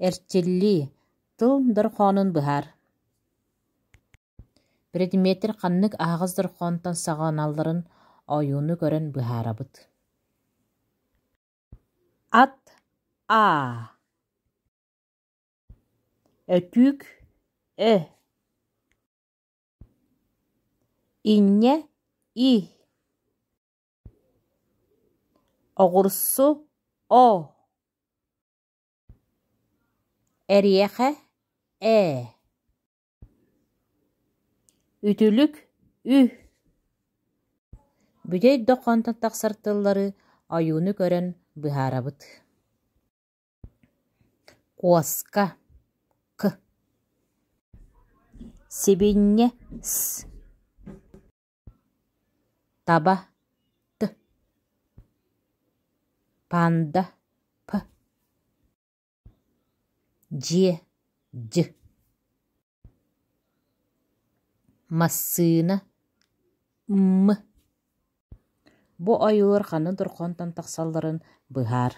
Эрчиллии, тыл дорҕоонун быһаар. Предметтэр ханнык аһаҕас дорҕоонтон саҕаланалларын ойууну көрөн быһаарабыт. Ат А Өтүүк Ö Инньэ И Оҕурсу О Эриэхэ Ээ Үтүлүк Ү Бүтэй дорҕоонтон тахсар тыллары ойууну көрөн быһаарабыт. Куоска К Сибинньэ С Таба Т Панда П Дьиэ Дь Массыына М Бу ойуулар ханна дорҕоонтон тахсалларын быһаар.